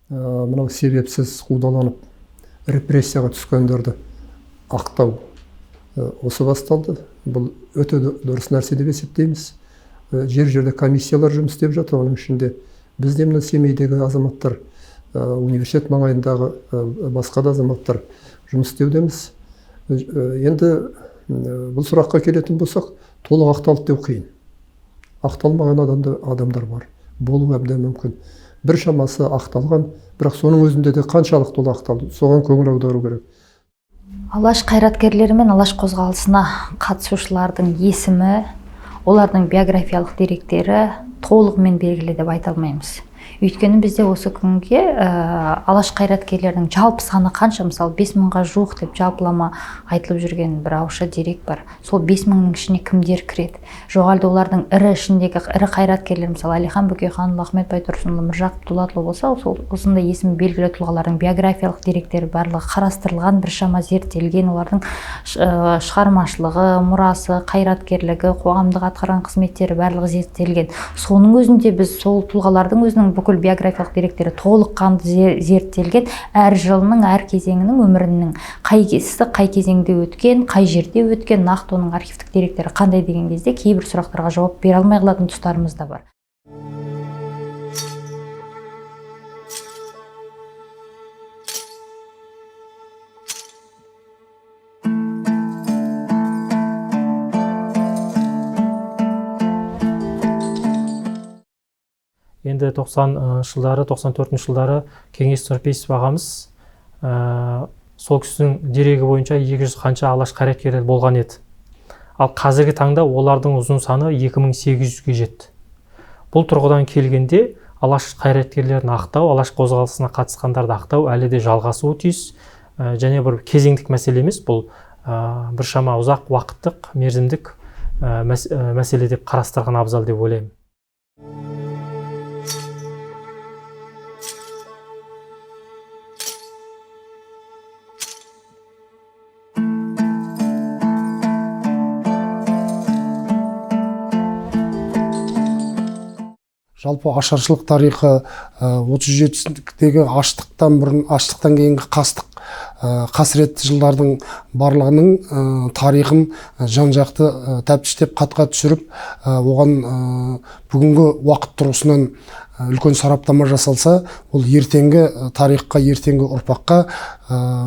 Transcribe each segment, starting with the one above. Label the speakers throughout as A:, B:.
A: Мынау себепсіз қудаланып репрессияға түскендерді ақтау осы басталды. Бұл өте дұрыс нәрсе деп есептейміз. Жер-жерде комиссиялар жұмыс істеп жатыр. Оның ішінде бізде мына Семейдегі азаматтар, университет маңайындағы басқа да азаматтар жұмыс істеудеміз. Енді бұл сұраққа келетін болсақ, толық ақталды деу қиын. Ақталмаған адамдар бар, болуы әбден мүмкін. Бір шамасы ақталған, бірақ соның өзінде де қаншалықты ол ақталды, соған көңіл аудару керек.
B: Алаш қайраткерлері мен Алаш қозғалысына қатысушылардың есімі, олардың биографиялық деректері толығымен белгілі деп айта алмаймыз. Өйткені бізде осы күнге Алаш қайраткерлерінің жалпы саны қанша, мысалы 5000-ға жуық деп жалпылама айтылып жүрген бір ауызша дерек бар. Сол 5000-ның ішіне кімдер кіреді? Жоқ әлде олардың ірі ішіндегі ірі қайраткерлер, мысалы Әлихан Бөкейханұлы, Ахмет Байтұрсынұлы, Міржақып Дулатұлы болса, сол осындай есімі белгілі тұлғалардың биографиялық деректері барлығы қарастырылған, біршама зерттелген, олардың шығармашылығы, мұрасы, қайраткерлігі, қоғамдық атқарған қызметтері барлығы зерттелген. Соның өзінде біз сол тұлғалардың өзінің бүкіл биографиялық деректері толыққанды зерттелген, әр жылының, әр кезеңінің өмірінің қай кезі, қай кезеңде өткен, қай жерде өткен, нақты оның архивтік деректері қандай деген кезде кейбір сұрақтарға жауап бере алмай қалатын тұстарымыз да бар.
C: Енді 90-шы жылдары, 94-ші жылдары Кеңес Нұрпейісов ағамыз, сол кісінің дерегі бойынша 200 қанша Алаш қайраткерлері болған еді. Ал қазіргі таңда олардың ұзын саны 2800-ге жетті. Бұл тұрғыдан келгенде Алаш қайраткерлерін ақтау, Алаш қозғалысына қатысқандарды ақтау әлі де жалғасуы тиіс. Және бір кезеңдік мәселе емес, бұл біршама ұзақ уақыттық, мерзімдік мәселе деп қарастырған абзал деп ойлаймын.
D: Жалпы ашаршылық тарихы, 37-дегі аштықтан бұрын, аштықтан кейінгі қастық, қасіретті жылдардың барлығының тарихын жан-жақты тәптіштеп қатқа түсіріп, оған бүгінгі уақыт тұрғысынан үлкен сараптама жасалса, ол ертеңгі тарихқа, ертеңгі ұрпаққа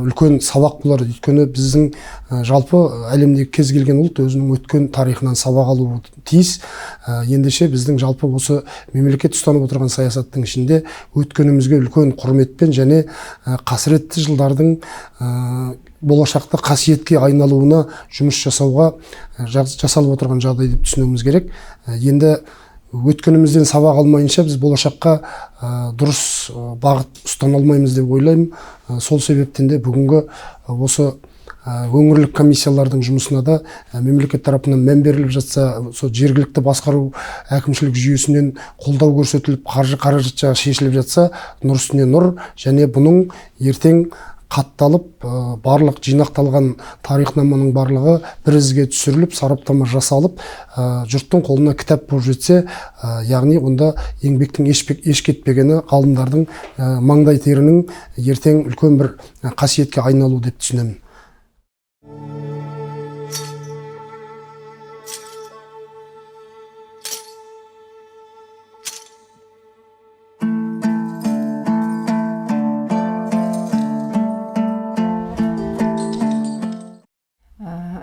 D: үлкен сабақ болар. Өйткені біздің жалпы әлемдегі кез келген ұлт өзінің өткен тарихынан сабақ алуы тиіс. Ендеше біздің жалпы осы мемлекет ұстанып отырған саясаттың ішінде өткенімізге үлкен құрметпен және қасіретті жылдардың болашақта қасиетке айналуына жұмыс жасауға жасалып отырған жағдай деп түсінуіміз керек. Енді өткенімізден сабақ алмайынша біз болашаққа дұрыс бағыт ұстана алмаймыз деп ойлаймын. Сол себептен де бүгінгі осы өңірлік комиссиялардың жұмысына да мемлекет тарапынан мән беріліп жатса, сол жергілікті басқару әкімшілік жүйесінен қолдау көрсетіліп, қаржы қаражат жағы шешіліп жатса, нұр үстіне нұр, және бұның ертең қатталып, барлық жинақталған тарихнаманың барлығы бір ізге түсіріліп, сараптама жасалып, жұрттың қолына кітап болып жетсе, яғни онда еңбектің еш кетпегені, ғалымдардың маңдай терінің ертең үлкен бір қасиетке айналу деп түсінемін.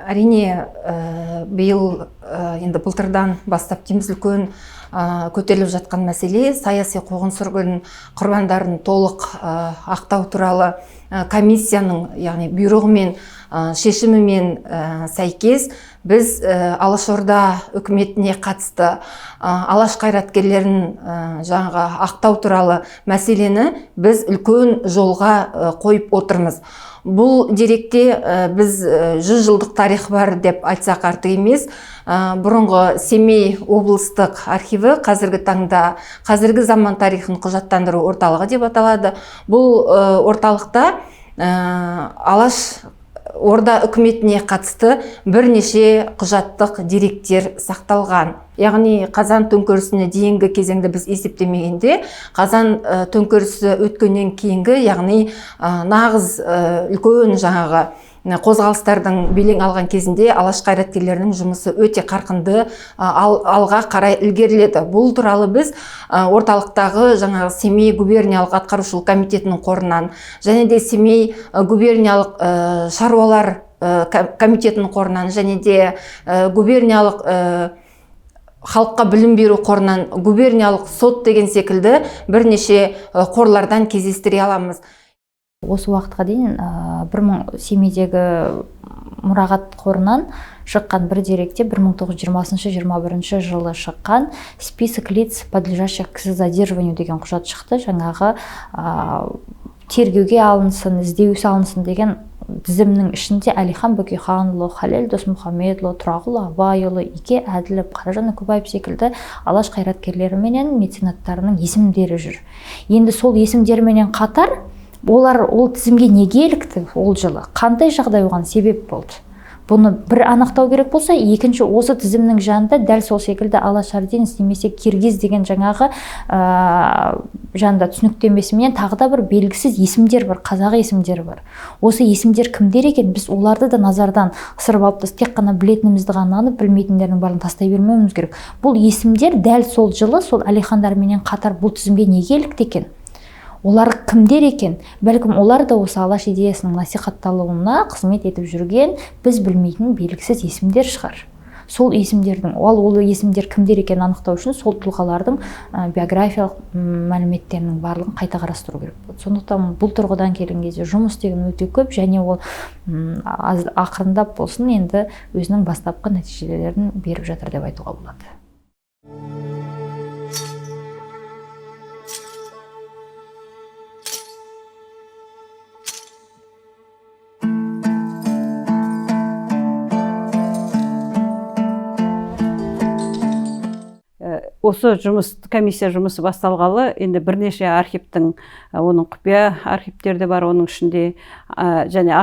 E: Әрине, биыл енді былтырдан бастап дейміз үлкен көтеріліп жатқан мәселе саяси қуғын-сүргін құрбандарын толық ақтау туралы комиссияның, яғни бұйрығымен, шешімімен сәйкес біз Алашорда үкіметіне қатысты Алаш қайраткерлерін жаңағы ақтау туралы мәселені біз үлкен жолға қойып отырмыз. Бұл деректе біз 100 жылдық тарих бар деп айтсақ артық емес. Бұрынғы Семей облыстық архиві қазіргі таңда қазіргі заман тарихын құжаттандыру орталығы деп аталады. Бұл орталықта Алаш Орда үкіметіне қатысты бірнеше құжаттық деректер сақталған. Яғни Қазан төңкерісіне дейінгі кезеңді біз есептемегенде, Қазан төңкерісі өткеннен кейінгі, яғни нағыз үлкен жаңағы қозғалыстардың белең алған кезінде алаш қайраткерлерінің жұмысы өте қарқынды алға қарай ілгеріледі. Бұл туралы біз орталықтағы жаңағы Семей губерниялық атқарушылық комитетінің қорынан және де Семей губерниялық шаруалар комитетінің қорынан және де губерниялық халыққа білім беру қорынан, губерниялық сот деген секілді бірнеше қорлардан кездестіре аламыз.
B: Осы уақытқа дейін Семейдегі мұрағат қорынан шыққан бір деректе 1920-21 жылы шыққан список лиц, подлежащих к задерживанию деген құжат шықты. Жаңағы тергеуге алынсын, іздеу салынсын деген тізімнің ішінде Әлихан Бөкейханұлы, Халел Досмұхамедұлы, Тұрағұл Абайұлы, Ике Әділов, Қаражан Үкібаев секілді алаш қайраткерлері менен меценаттарының есімдері жүр. Енді сол есімдерменен қатар олар ол тізімге неге ілікті ол жылы? Қандай жағдай оған себеп болды? Бұны бір анықтау керек болса, екінші осы тізімнің жанында дәл сол секілді алашординец немесе киргиз деген жаңағы жанында түсініктемесімен тағы да бір белгісіз есімдер бар, қазақ есімдері бар. Осы есімдер кімдер екен? Біз оларды да назардан ысырып алып, тек қана білетінімізді ғана алып, білмейтіндердің барлығын тастай бермеуіміз керек. Бұл есімдер дәл сол жылы сол Әлихандарменен қатар бұл тізімге неге ілікті екен? Олар кімдер екен? Бәлкім олар да осы алаш идеясының насихатталуына қызмет етіп жүрген біз білмейтін белгісіз есімдер шығар. Сол есімдердің, ол есімдер кімдер екенін анықтау үшін сол тұлғалардың биографиялық мәліметтерінің барлығын қайта қарастыру керек болады. Сондықтан бұл тұрғыдан келген кезде жұмыс деген өте көп, және ол ақырындап болсын енді өзінің бастапқы нәтижелерін беріп жатыр деп айтуға болады.
F: Осы жұмыс, комиссия жұмысы басталғалы енді бірнеше архивтің, оның құпия архивтер де бар, оның ішінде және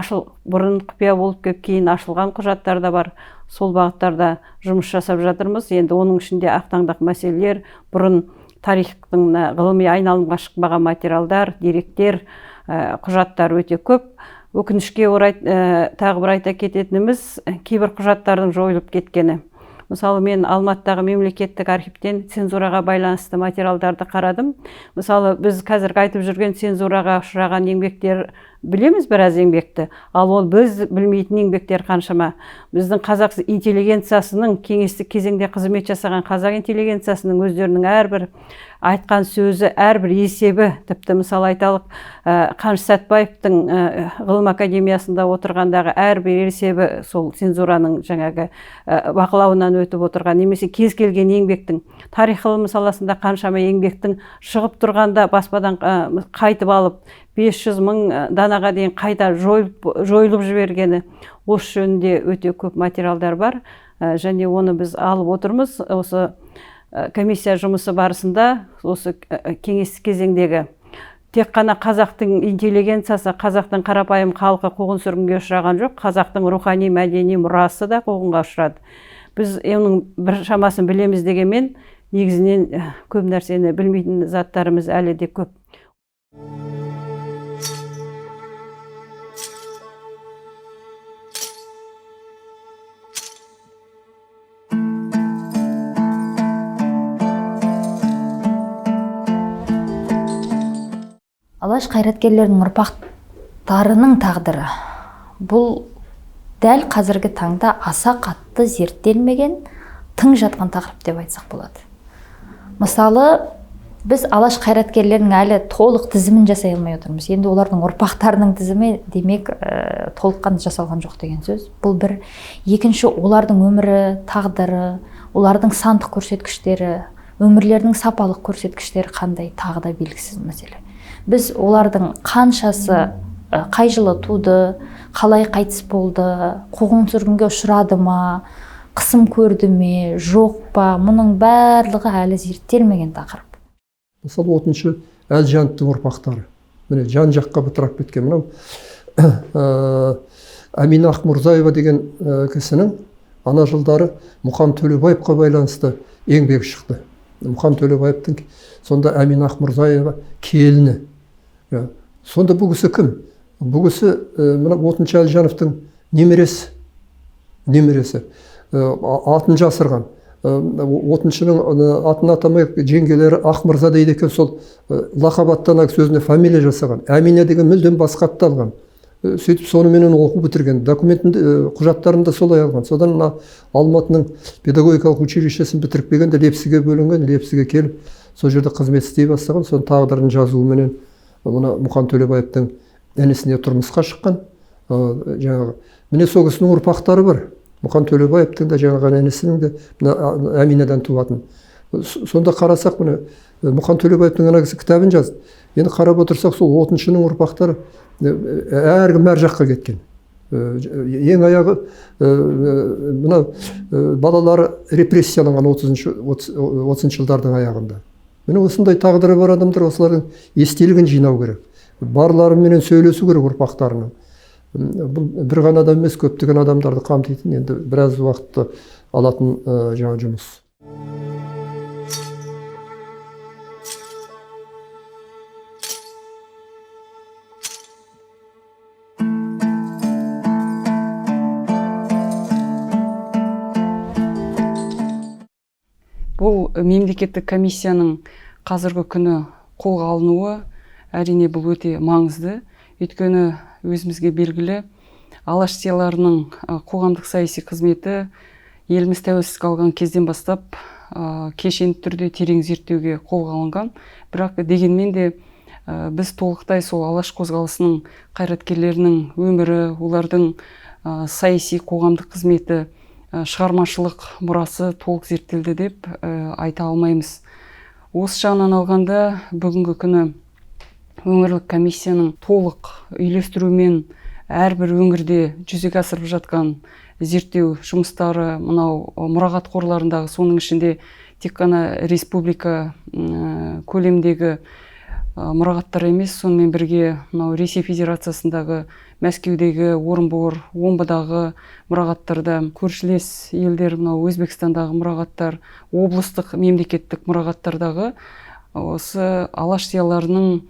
F: бұрын құпия болып келіп кейін ашылған құжаттар да бар. Сол бағыттарда жұмыс жасап жатырмыз. Енді оның ішінде ақтаңдақ мәселелер, бұрын тарихтың ғылыми айналымға шықпаған материалдар, деректер, құжаттар өте көп. Өкінішке орай тағы бір айта кететініміз, кейбір құжаттардың жойылып кеткені. Мысалы, мен Алматыдағы мемлекеттік архивтен цензураға байланысты материалдарды қарадым. Мысалы, біз қазіргі айтып жүрген цензураға ұшыраған еңбектер білеміз, біраз еңбекті, ал ол біз білмейтін еңбектер қаншама. Біздің қазақ интеллигенциясының, кеңестік кезеңде қызмет жасаған қазақ интеллигенциясының өздерінің әрбір айтқан сөзі, әрбір есебі, тіпті мысалы айталық, Қаныш Сәтбаевтың ғылым академиясында отырғандағы әрбір есебі сол цензураның жаңағы бақылауынан өтіп отырған, немесе кез келген еңбектің, тарих ғылымы саласында қаншама еңбектің шығып тұрғанда баспадан қайтып алып 500 мың данаға дейін қайта жойылып жібергені, осы жөнінде өте көп материалдар бар, және оны біз алып отырмыз. Осы комиссия жұмысы барысында осы кеңестік кезеңдегі тек қана қазақтың интеллигенциясы, қазақтың қарапайым халқы қуғын сүргінге ұшыраған жоқ, қазақтың рухани мәдени мұрасы да қуғынға ұшырады. Біз оның бір шамасын білеміз дегенмен, негізінен көп нәрсені білмейтін заттарымыз әлі де көп.
B: Алаш қайраткерлерінің ұрпақтарының тағдыры бұл дәл қазіргі таңда аса қатты зерттелмеген, тың жатқан тақырып деп айтсақ болады. Мысалы, біз алаш қайраткерлерінің әлі толық тізімін жасай алмай отырмыз. Енді олардың ұрпақтарының тізімі, демек, толыққанды жасалған жоқ деген сөз. Бұл бір. Екінші, олардың өмірі, тағдыры, олардың сандық көрсеткіштері, өмірлерінің сапалық көрсеткіштері қандай, тағы да белгісіз мәселе. Біз олардың қаншасы қай жылы туды, қалай қайтыс болды, қуғын сүргінге ұшырады ма, қысым көрді ме, жоқ па, мұның барлығы әлі зерттелмеген тақырып.
A: Мысалы, отыншы Әлжановтың ұрпақтары. Міне, жан жаққа бытырап кеткен. Мынау Әмина Ақмұрзаева деген кісінің ана жылдары Мұқан Төлебаевқа байланысты еңбегі шықты. Мұқан Төлебаевтың сонда Әмина Ақмұрзаева келіні. Сонда бұл кісі кім? Бұл кісі мына Отыншы Әлжановтың немересі. Атын жасырған. Отыншының атын атамай жеңгелері Ақмырза дейді екен, сол лақап аттан өзіне фамилия жасаған. Әмина деген мүлдем басқа атты алған. Сөйтіп соныменен оқу бітірген, документінде, құжаттарын да солай алған. Содан Алматының педагогикалық училищесін бітіріп келгенде Лепсіге бөлінген, Лепсіге келіп сол жерде қызмет істей бастаған. Соның тағдырын жазуыменен мына Мұқан Төлебаевтың інісіне тұрмысқа шыққан. Жаңағы міне сол кісінің ұрпақтары бар. Мұқан Төлебаевтың да жаңағы інісінің де мына Әминадан туатын. Сонда қарасақ, міне Мұқан Төлебаевтың ана кісі кітабын жазды. Енді қарап отырсақ, сол Отыншының ұрпақтары әркім әр жаққа кеткен. Ең аяғы мына балалары репрессияланған 30-шы жылдардың аяғында. Міне осындай тағдыры бар адамдар, осылардың естелігін жинау керек. Барларыменен сөйлесу керек ұрпақтарының. Бұл бір ғана адам емес, көптеген адамдарды қамтитын, енді біраз уақытты алатын жаңа жұмыс.
G: Бұл мемлекеттік комиссияның қазіргі күні қолға алынуы әрине бұл өте маңызды. Өйткені өзімізге белгілі Алаш зиялыларының қоғамдық саяси қызметі еліміз тәуелсіздік алған кезден бастап кешенді түрде терең зерттеуге қолға алынған. Бірақ дегенмен де біз толықтай сол Алаш қозғалысының қайраткерлерінің өмірі, олардың саяси қоғамдық қызметі, шығармашылық мұрасы толық зерттелді деп айта алмаймыз. Осы жағынан алғанда бүгінгі күні өңірлік комиссияның толық үйлестірумен әрбір өңірде жүзеге асырып жатқан зерттеу жұмыстары, мынау мұрағат қорларындағы, соның ішінде тек қана республика көлемдегі мұрағаттар емес, сонымен бірге мынау Ресей Федерациясындағы, Мәскеудегі, Орынбор, Омбыдағы мұрағаттарда, көршілес елдер, мынау Өзбекстандағы мұрағаттар, облыстық мемлекеттік мұрағаттардағы осы Алаш зиялыларының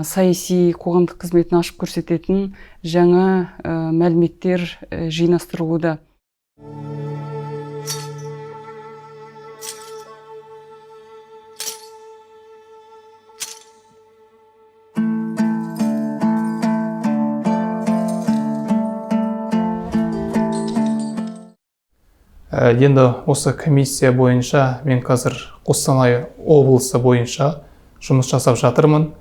G: саяси қоғамдық қызметін ашып көрсететін жаңа мәліметтер жинастырылуда.
H: Енді осы комиссия бойынша мен қазір Қостанай облысы бойынша жұмыс жасап жатырмын.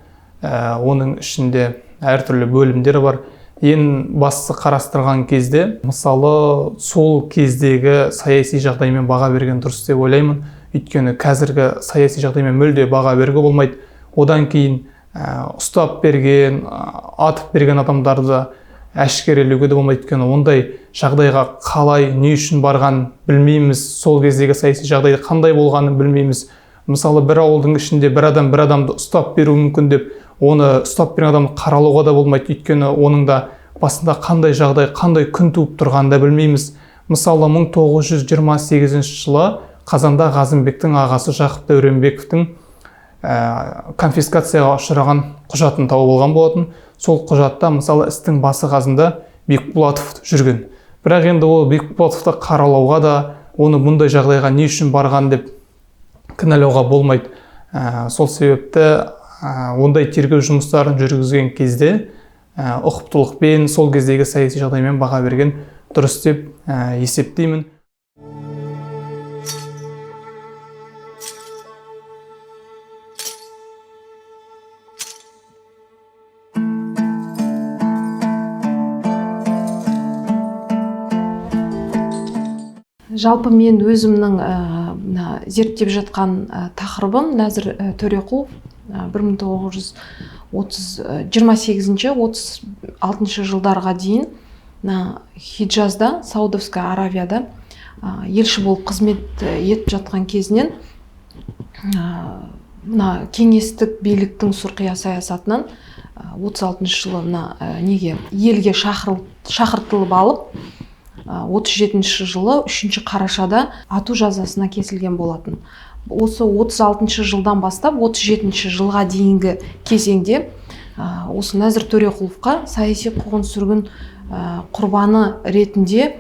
H: Оның ішінде әртүрлі бөлімдер бар. Ең бастысы қарастырған кезде, мысалы, сол кездегі саяси жағдаймен баға берген дұрыс деп ойлаймын. Өйткені қазіргі саяси жағдаймен мүлде баға беруге болмайды. Одан кейін ұстап берген, атып берген адамдарды әшкерелеуге де болмайды. Өйткені ондай жағдайға қалай, не үшін барған білмейміз. Сол кездегі саяси жағдайды қандай болғанын білмейміз. Мысалы, бір ауылдың ішінде бір адам бір адамды ұстап беруі мүмкін деп, оны ұстап берген адамды қаралауға да болмайды. Өйткені оның да басында қандай жағдай, қандай күн туып тұрғанын да білмейміз. Мысалы, 1928 жылы қазанда Ғазымбектің ағасы Жақып Дәуренбековтің конфискацияға ұшыраған құжатын тауып алған болатын. Сол құжатта, мысалы, істің басы қасында Бекбулатов жүрген. Бірақ енді ол Бекбулатовты қаралауға да, оны бұндай жағдайға не үшін барған деп кінәлауға болмайды. Сол себепті ондай тергеу жұмыстарын жүргізген кезде ұқыптылықпен, сол кездегі саяси жағдаймен баға берген дұрыс деп есептеймін.
I: Жалпы мен өзімнің зерттеп жатқан тақырыбым Нәзір Төреқұлов 1928-36 жылдарға дейін Хиджазда, Саудовская Аравияда елші болып қызмет етіп жатқан кезінен мына кеңестік биліктің сұрқия саясатынан 36 жылы мына неге елге шақыртылып алып, 37 жылы 3 қарашада ату жазасына кесілген болатын. Осы 36 жылдан бастап 37 жылға дейінгі кезеңде осы Нәзір Төреқұловқа саяси қуғын-сүргін құрбаны ретінде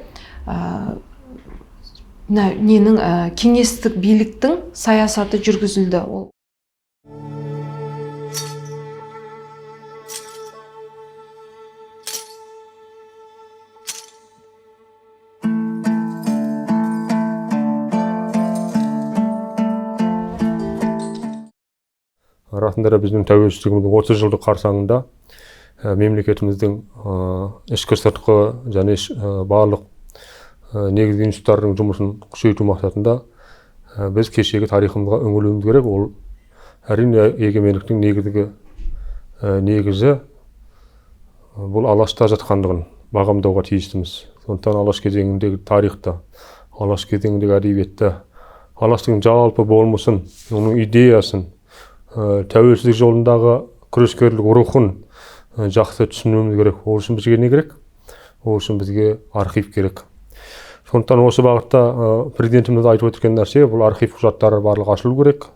I: ненің кеңестік биліктің саясаты жүргізілді. Ол
J: Расында да біздің тәуелсіздігіміздің 30 жылдық қарсаңында мемлекетіміздің ішкі сыртқы және барлық негізгі институттардың жұмысын күшейту мақсатында біз кешегі тарихымызға үңілуіміз керек. Ол әрине егемендіктің негізгі негізі бұл Алашта жатқандығын бағамдауға тиістіміз. Сондықтан Алаш кезеңіндегі тарихты, Алаш кезеңіндегі әдебиетті, Алаштың жалпы болмысын, оның идеясын, тәуелсіздік жолындағы күрескерлік рухын жақсы түсінуіміз керек. Ол үшін бізге не керек? Ол үшін бізге архив керек. Сондықтан осы бағытта президентіміз айтып өткен нәрсе, бұл архив құжаттары барлығы ашылу керек.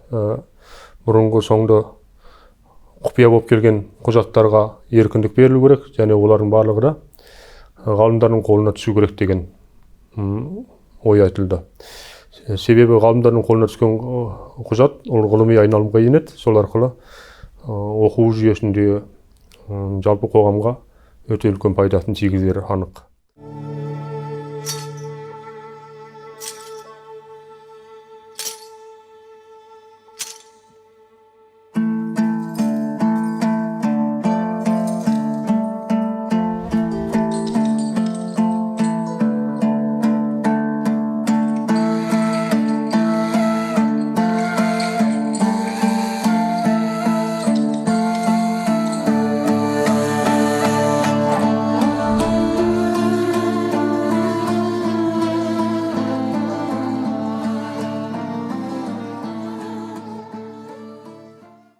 J: Бұрынғы соңды құпия болып келген құжаттарға еркіндік берілу керек және олардың барлығы да ғалымдардың қолына түсу керек деген ой айтылды. Себебі ғалымдардың қолына түскен құжат ол ғылыми айналымға енеді, сол арқылы оқу жүйесінде жалпы қоғамға өте үлкен пайдасын тигізері анық.